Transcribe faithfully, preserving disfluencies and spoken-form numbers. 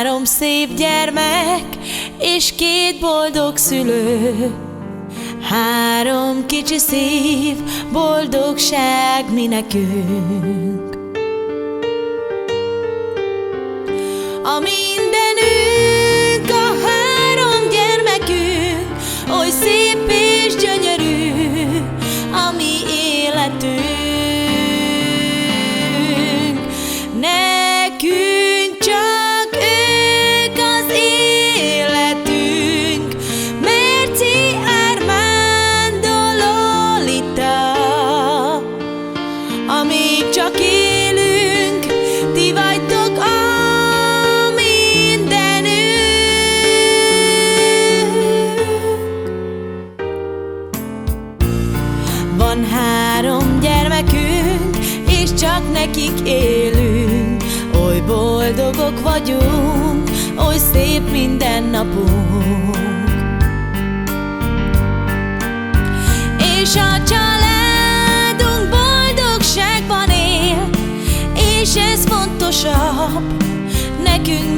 Három szép gyermek és két boldog szülő. Három kicsi szív, boldogság mi nekünk. A mindenünk, a három gyermekünk, oly szép és gyönyörű a mi életünk. Nekünk csak az életünk, Merci, Ármándó, Lolita. Amíg csak élünk, ti vagytok a mindenünk. Van három gyermekünk, és csak nekik élünk. Oly boldogok vagyunk, oly szép mindennapunk. És a családunk boldogságban él, és ez fontosabb nekünk